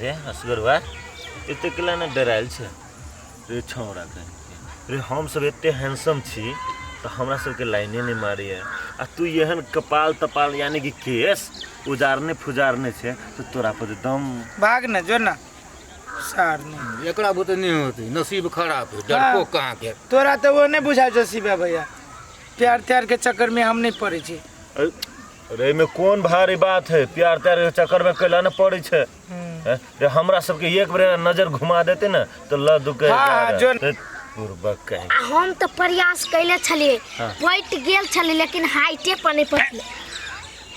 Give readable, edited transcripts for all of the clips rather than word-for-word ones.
रे असगरवा एते केला ने डरायल छै रे छौड़ा कहीं रे हम सब एते हैंडसम छी तऽ हमरा सबके लाइने नहि मारैए आ तू एहन कपाल तपाल यानी कि केस उजारने फुजारने छै तऽ तोरा पर दम भाग न जो न सार नहीं एकरा बुते नहीं होती नसीब खराब है डरपोक कहाँ के तोरा तऽ ओ नहि बुझाइ छौ शिवा भैया प्यार त्यार के चक्कर में हम नहीं पड़े छी अरे एहिमे कोन भारी बात है प्यार त्यार के चक्कर में कैला ने पड़ै छै हैं? रे हमरा सबके एक बेर एना नजर घुमा देते ने तऽ ल दुके हाँ, जो- बुरबक कहीं आ हम तऽ प्रयास कैले छलियै पटि गेल छलियै लेकिन हाइटे पर नहि पटलै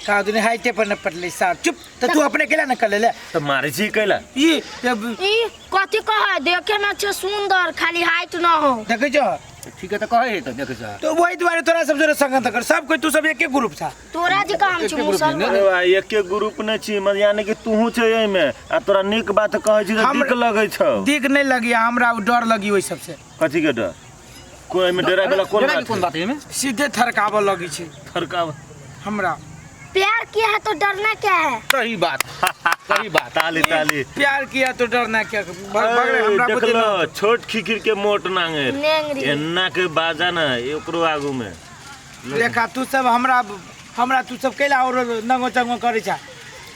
कहा तूने हाइटे पर न पटले सार चुप तो तू अपने केला न कर ले ले तऽ मारै छी कैला ई जब ई कथी कह देखे में छै सुंदर खाली हाइट न हो देखै छो ठीक है तऽ कहै है तऽ देखै छ तो वही दुआरे तोरा सब जोरे संगत कर सब कोई तू सब एके ग्रुप था तोरा जे काम छै एके ग्रुप मुसलमान में अरे भाई एके ग्रुप नहि छी मतलब यानी कि तूहू छै एहिमे आ तोरा नीक बात कहै छी तऽ दिक लगै छौ दिक नहीं लगी हमरा उ डर लगी ओहि सबसे कथी के डर कोई एहिमे डराय वाला कोन डराय के बात कोन है? बात है एहिमे सीधे थरकाबऽ लगी छै थरकाव हमरा प्यार किया है तो डरना क्या है सही बात सही बात ताली ताली प्यार किया तो डरना क्या भग रहे हमरा बुद्धि देखलो न छोट खिखिर के मोट नांगेर नेंगरी। एन्ना के बाजा न ओकरो आगू में देखा तू सब हमरा हमरा तू सब कैला और नंगो चंगो करै छा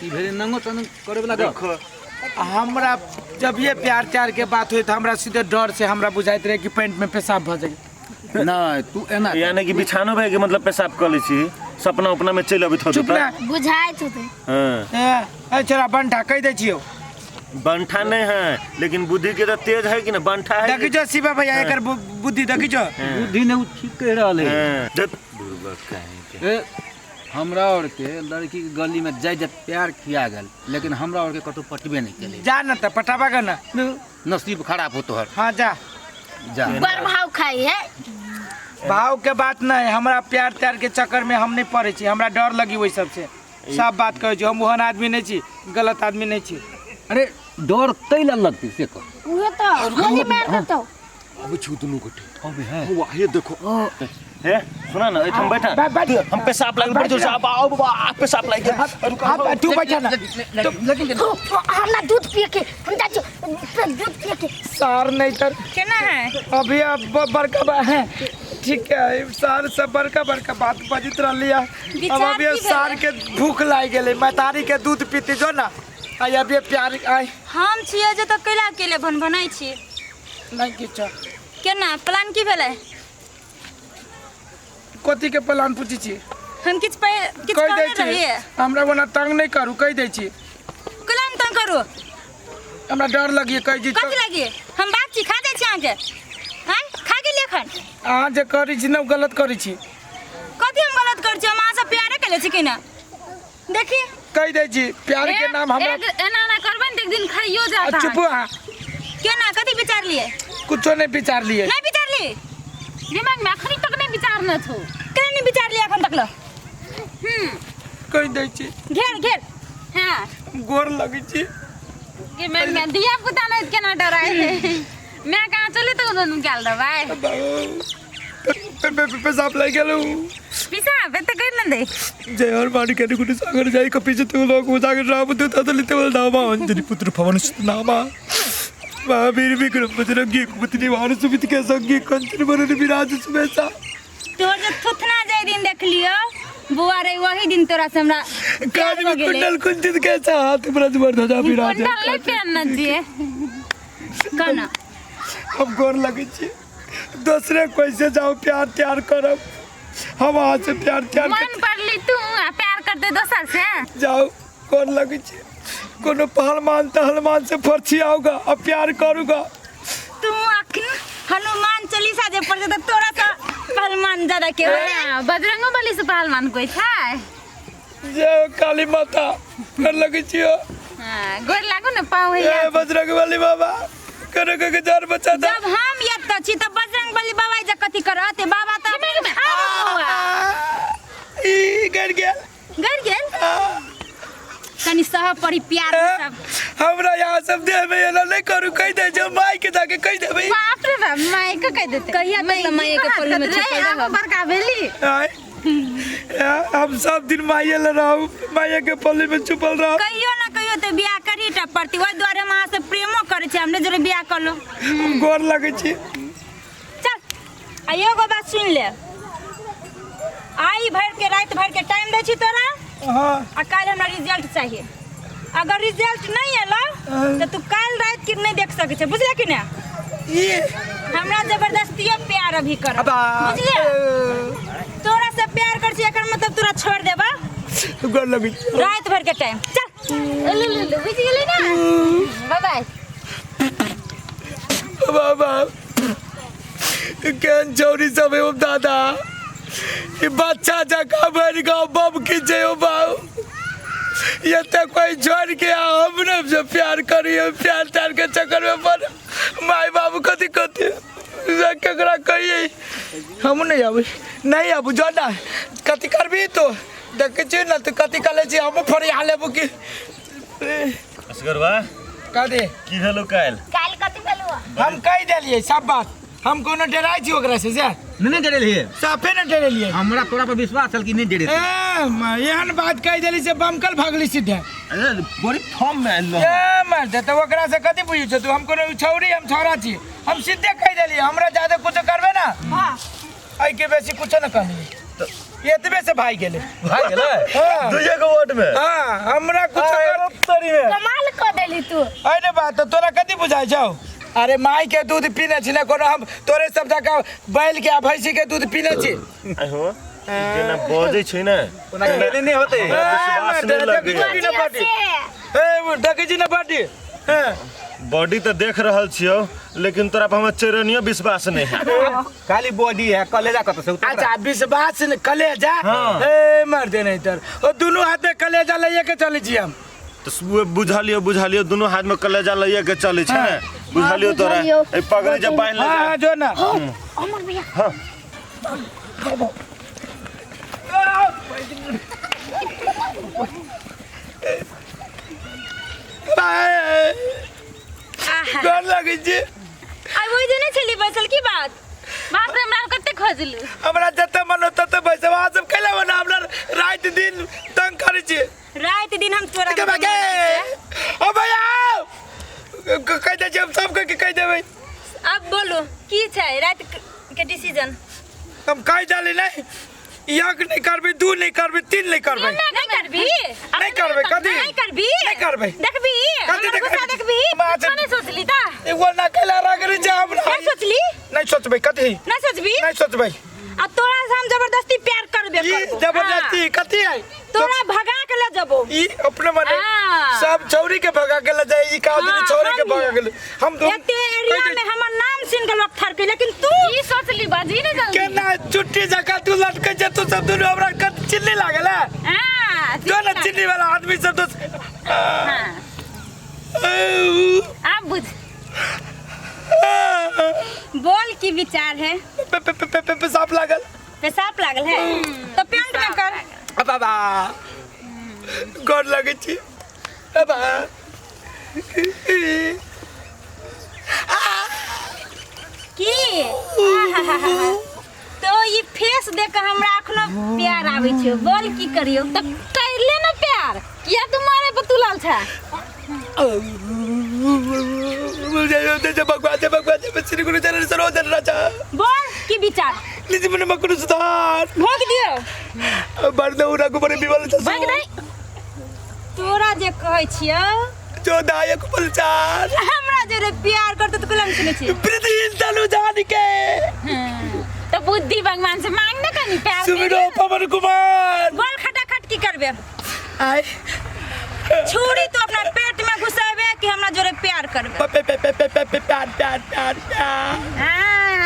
ई भेलै नंगो चंगो करे वाला गप देखो हमरा जब ये प्यार त्यार के बात हुई तो हमरा सीधे डर से हमरा बुझाइत रहे कि पैंट में पेशाब भऽ जाए नहि तू एना कर। यानी कि बिछानो भाई के मतलब पेशाब कर लै छी सपना उपना में चलि अबैत होतौ चुप ना बुझाइत होतै हाँ ए ए छोरा बंठा कहि दै छियौ बंठा नहीं है लेकिन बुद्धि के तो तेज है कि ना बंठा है देखै छौ शिवा भैया एकर बुद्धि देखै छौ बुद्धि नहि ओ ठीक कहि रहल है हाँ। धत, बुड़बक कहीं के। ए हमरा और के लड़की के गली में जाय जाय प्यार खिया गेल लेकिन हमरा और के कतौ पटबे नहीं केले जा न तऽ पटाबा के न नसीब खराब हो तोहर हाँ जा जा बड़ भाव खाई है भाव के बात नहीं हमरा प्यार त्यार के चक्कर में हम नहीं पड़े छी हमरा डर लगी ओहि सबसे सब बात कहै छी हम ओहन आदमी नहीं छी गलत आदमी नहीं छी अरे डर कै ला लगती से कह उहे तो गोली मार देतौ अबे छु दुनू गोटे अबे है वाह देखो हे सुना ना एठाम बैठा बैठ, बैठ। हम पेशाब लागल बड़ जोर से अब आओ बाबा आ, पेशाब लागि गेल रुक हाँ, तू बैठा ना लेकिन हमरा दूध पिए के हम जाइ छी दूध पिए के सार नहीं तर केना है अभी अब बड़का बा है ठीक है सार सब बड़का बड़का बात बजित रहली है अब विचार अभी की भेलै? सार के भूख लागि गेलै महतारी के दूध पीती जो ना आई अभी प्यार आई हम छियै जे तऽ कैला अकेले भनभनाइ छी नहीं किछो केना प्लान की भेलै कथी के प्लान पूछै छी हम किछु किछु कहि दै कहने छी रहियै हमरा ओना तंग नहि करू कहि दै छी कैला नहि तंग करू हमरा डर लगिए कहि छी कथी लागिए हम बाप छी खा जाइ छी अहाँके आँय खा गेलियै एखन अहाँ जे करै छी ने ओ गलत करै छी कथी हम गलत करै छी हम अहाँसँ प्यारे केले छी कि ना देखी कहि दै छी प्यार के नाम हमरा एना एना करबै ने तऽ एक दिन खाइयो आ, जायत चुप अहाँ केना कथी विचारलियै कुछो नहि विचारलियै नहि विचारलियै दिमाग में अखनी तक नहीं विचारने छौ केना नहि विचारलियै एखन तक ल कहि दै छी घेर घेर हाँ गोर लगै छी कि मैं मैं धिया पुता नहीं केना डराय है मैं कहाँ चली तो उन्होंने निकाल देबै पेशाब लागि गेलौ पिसाब एते कर न दे जय हनुमान के गुण सागर जय कपि तु लोक उजागर राम दूत अतुलित बल धामा अंजनी पुत्र पवन सुत नामा महावीर विक्रम बजरंगी कुमति निवार सुमित के संगी कंचन बरन विराज सुबेसा तोर जे थुथना जाय दिन देखलियो बुआ रे वही दिन तोरा से हमरा काज में कुंडल कुंचित कैसा हाथ ब्रज ध्वजा विराज कुंडल नहीं पहनना चाहिए कना हम गोर लगै छी दोसरे कैसे जाओ प्यार त्यार करब हम अहाँ से प्यार त्यार मन पड़ली तू आ प्यार करते दोसर से जाओ गोर लगै छी कोनो पहलवान तहलवान से फरछी आओगा आ प्यार करूगा तू अखन हनुमान चालीसा जे पढ़ते त तोरा से पहलवान ज्यादा के होते हाँ, बजरंगो बली से पहलवान कोई था जय हो काली माता गोर लगै छी हो हाँ, गोर लागू ने पाँव ए है बजरंग बली बाबा करो के जान बचा दा जब हम एतऽ छी तऽ बजरंग बली बाबा जे कथी करत बाबा तऽ ई गिर गेल गड़ गेल कनि सह पड़ी प्यार में सब हमरा यहाँ सब देह में एना नहीं करू कहि दे जो माई के जाके कहि देबै बाप रे बाप माय के कह देते कहिया तक ल माये के पल्लू में छुपल रहब? बड़का भेली आय हम सब दिन माइये ल रहू माइये के पल्ली में छुपल रहू कहियो ना कहियो कहियो तऽ बियाह करही टा पड़तै। ओहि दुआरे हम अहाँ से प्रेमो करै छी, हमरे जोरे बियाह कर लो। हम गोर लगै छी। चल आ एगो बात सुनि ले, आई भर के राति भर के टाइम दै छी तोरा। हाँ। आ काल्हि हमरा रिजल्ट चाहिए। अगर रिजल्ट नहीं एलो तो तू काल्हि राति के नहीं देख सकै छै, बुझले कि नहीं? ई हमरा जबरदस्तियो प्यार अभी कर, अबा। बुझले? तोरा से प्यार कर छी एकर मतलब तोरा छोड़ देबा। गोर लगै छी। राति भर के टाइम। चल लू लू लू, बुझि गेली ना? बाय बाय। बाबा केहन छौरी सब है ओ दादा, ई बच्चा जकाँ भरि गाँव बम खींचे हो बाबू। ये तो कोई छोड़ के आ हमने से प्यार करी, प्यार त्यार के चक्कर में पड़ माई बाबू कथी कथी केकरा कहिए। हम नहीं आबू, नहीं आबू। जो ना कथी करबी तो देखे छी ना, तो कथी कर छी हम फरिया लेबू की। असगरवा का दे की भेलो काल्हि? काल्हि कथी भेलौ? हम कहि देलियै सब बात, हम कोनो डराइ छी ओकरा से? जे नहीं नहीं डरेलियै, साफे न डरेलियै। हमरा तोरा पर विश्वास छल कि नहीं डरे। ए एहन बात कहि देली से बमकल भागली सीधे। अरे बड़ी फॉर्म में आयल रहो। ए मर दे, तऽ ओकरा से कथी बुझै छौ तू? हम कोनो छौरी, हम छौरा छी, हम सीधे कहि देलियै हमरा ज्यादा कुछो करबे ना। हां एहिके बेसी कुछो न कहलियै, एतबे से भागि गेलै। भाग गेलै? हाँ। दुइये गो वोट में? हाँ, हमरा कुछो कर कमाल कऽ देली तू। अरे बात तऽ तोरा कथी बुझाइ छौ? अरे माय के दूध पीने छी ने, कोनो हम तोरे सब जकाँ बैल के आ भैंसी के दूध पीने छी। आइ हो, जेना बजै छै ने ओना खेले नहीं होते। हमरा विश्वास नहीं लगैया। देखै छी ने बॉडी। ए, देखै छी ने बॉडी। हाँ। बॉडी तऽ देख रहल छियौ, लेकिन तोरा पर हमरा चेरनियो विश्वास नहीं है। खाली बॉडी है, कलेजा कत से उतर। अच्छा विश्वास ने कलेजा? हाँ। ए मर दे नहीं तर ओ दुनू हाथ में कलेजा लइए के चलै छी हम। तो बुझलियो बुझलियो, दुनू हाथ में कलेजा लइए के चलै छै ने, बुझलियो तोरा। बुझलियौ। ए पगड़ी जे बान्हि ले। हाँ जो ना। अमर भैया। हाँ। बाय डर लगै छी। आई ओहि दिन छली बैसल की बात? बाप रे, हमरा कते खोजलू। हमरा जते मन हो तते बैसब। अहाँ सब कैला बना हमरा राति दिन तंग करै छी? राति दिन हम तोरा के बागे ओ भैया कहि दै छी, हम सब के कहि देबै। अब बोलू की छै राति के डिसीजन? हम कहि देली नहीं, एक नहीं करबै, दू नहीं करबै, तीन नहीं करबै। नहीं करबी? नहीं करबै, कथी? नहीं करबी? नहीं करबै। देखबी? कथी हमर गुस्सा देखबी? देखबी? बात- नहीं सोचली ता? एगो ना कैला रगड़ी छै हमरा। नहीं सोचली? नहीं सोचबै। कथी नहीं सोचबी? नहीं सोचबै। आ तोरा से हम जबरदस्ती प्यार करबे ई करबो। जबरदस्ती हाँ। कथी है? तोरा भगा के ले जबो। ई अपने मने हाँ। सब छौरी के भगा के ले जाए, ई कहा हाँ, छौरी के हम भगा के ले हम तो एते एरिया में हमर नाम सुन के लोग थरके, लेकिन तू ई सोचली बाजी ने जल्दी। केना चुट्टी जका तू लटकै छै, तू सब दुनू हमरा कत चिन्नी लागल है? हां, जो ना चिन्नी वाला आदमी सब तो। हां, आप बुझ। बोल की विचार है? पेशाब लागल। पेशाब लागल है तो पेंट में कर। बाबा गोर लगै छी बाबा। की तो ई फेस देख के हमरा अखनो प्यार आबै छै, बोल की करियो? तो कर ले ना प्यार, किया तू मारे पर तुलल छा? भगवान जय भगवान जय श्री गुरु चरण सरोज राजा। बोल की विचार? निज मन मकुर सुधार। भोग दियो। बरदौ रघुबर बिमल जसु। भोग दे। तोरा जे कहै छियौ जो दायक बलचार। हमरा जे रे प्यार करते तो कोला सुनै छी। वृद्धि तनु जान के। तो बुद्धि भगवान से मांग ना कनी प्यार। सुमिरो पवन कुमार। बोल खटाखट की करबे? आय छुरी तो अपना पेट में घुसेबे कि हमरा जोरे प्यार करबे? पे पे पे पे पे पे प्यार प्यार प्यार प्यार।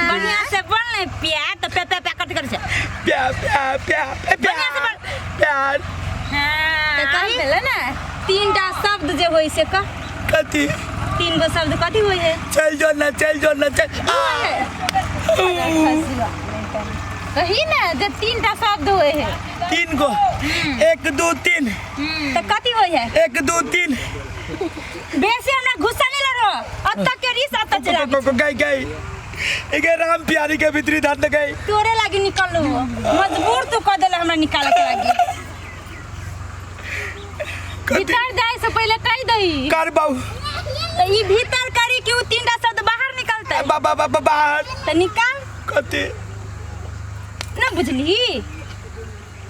बढ़िया से बोल नहीं प्यार तो पे पे पे करते कर छे। प्यार प्यार प्यार बढ़िया से बोल प्यार। हां तो कही भेलै ना तीनटा शब्द जे होई से का कथी? तीन गो शब्द कथी होई है? चल जो ना, चल जो ना, चल। कही ना जे तीनटा शब्द होए है। तीन गो, 1 2 3। तो कथी होई है? 1 2 3। बेसी हमरा गुस्सा नहीं लड़ो, अत्ता के रिस अत्ता चला। गई गई एके राम प्यारी के भीतरी धान गई। तोरे लागी निकललो मजबूर तू कर देला हमरा निकाले के लागी। भीतर जाए से पहले कह दही। कर बाबू। तो ई भीतर करी कि उ तीनटा शब्द बाहर निकलतै? बाबा बाबा बाहर। तो निकाल। कथी? ना बुझली?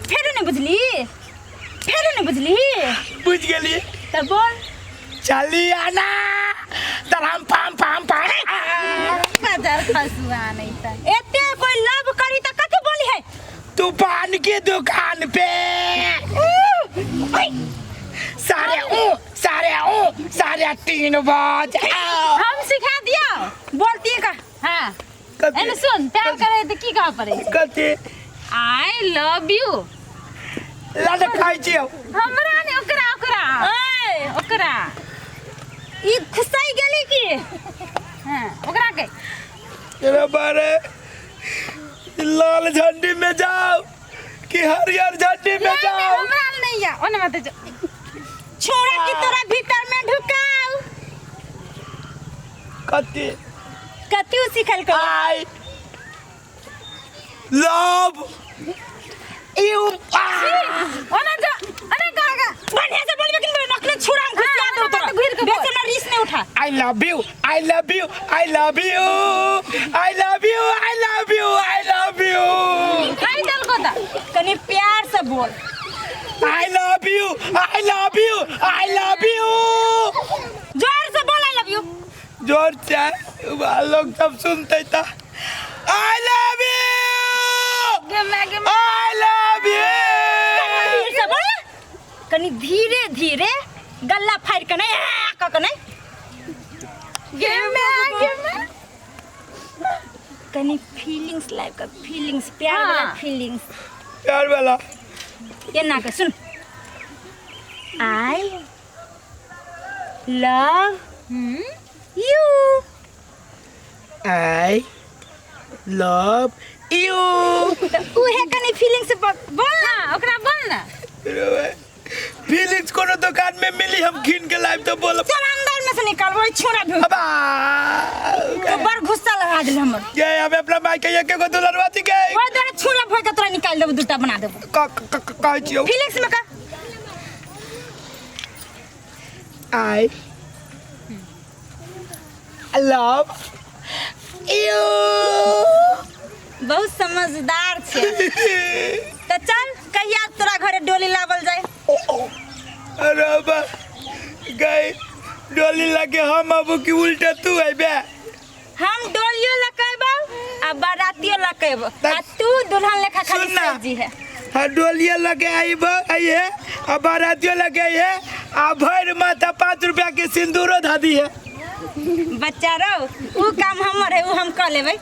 फेरो नहीं बुझली? फेरो नहीं बुझली? बुझ गेली। तो बोल। चली आना तरम पाम पाम पाम। बाजार खसुआ नहीं त। एते कोई लव करी त कथी बोली है? तू पान के दुकान पे 3:30 बजे। हम सिखा दियो। बोलती का? हां। एने सुन, प्यार करे त की कह पड़े? कथी? I love you. लड खाइ छियौ। हमरा ने ओकरा ओकरा। ए ओकरा। ई खुसाई गेली की? हां, ओकरा के। तेरा बारे लाल झंडी में जाओ कि हरियर झंडी में जाओ? हमरा नहीं या, ओने मत जा। छोड़ा की तोरा भीतर में ढुकाओ। कथी? कथी उ सिखल को? I love you. ओने जा, ओने का का। बढ़िया से बोलबे कि नकले छुरा हम घुसिया दो तोरा। घुर के बोल। बेसे ना रिस नहीं उठा। I love you, I love you, I love you, I love you, I love you, I love you. काई दल को ता? कनी प्यार से बोल। I love you, I love you, I love you. जोर से बोल I love you. जोर से लोग सब सुनते था। I love you, I love you. धीरे से बोल। कनी धीरे धीरे गल्ला फाड़ के नहीं क के नहीं। गे मैं कनी फीलिंग्स लाइफ का फीलिंग्स, प्यार वाला फीलिंग्स। प्यार वाला। ये ना के सुन। I love you. I love you. उहे कनी फीलिंग्स बोल ना, ओकरा बोल ना। फीलिंग्स कोनो दुकान में मिली हम घिन के लाइव तो बोल। चल अंदर में से निकाल वही छोरा ढूंढ। अबा तो बड़ गुस्सा लगा दिल हमर। ये हमें अपना माई के एक गो दुलरवा थी गए। ओइ द्वारा छुरा भोइ के तोरा निकाल देबो, दूटा बना देबो। का का का छियो? फीलिंग्स में का? I love you. बहुत समझदार छे। तो चल कहिया तोरा घरे डोली लावल जाए। अरे बा गई डोली लगे हम अब की उल्टा तू आइबे। हम डोलियो लकेबो आ बारातियो लकेबो आ तू दुल्हन लेखा खाली सजी है। हां डोलियो लगे आइबो आई है आ बारातियो लगे आई है आ भर माथा 5 रुपया के सिंदूरो धादी है। बच्चा रो उ काम हमर है, उ हम कर लेबै।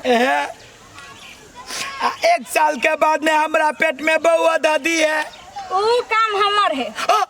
1 साल के बाद में हमरा पेट में बउआ दादी है। उ काम हमर है। ओ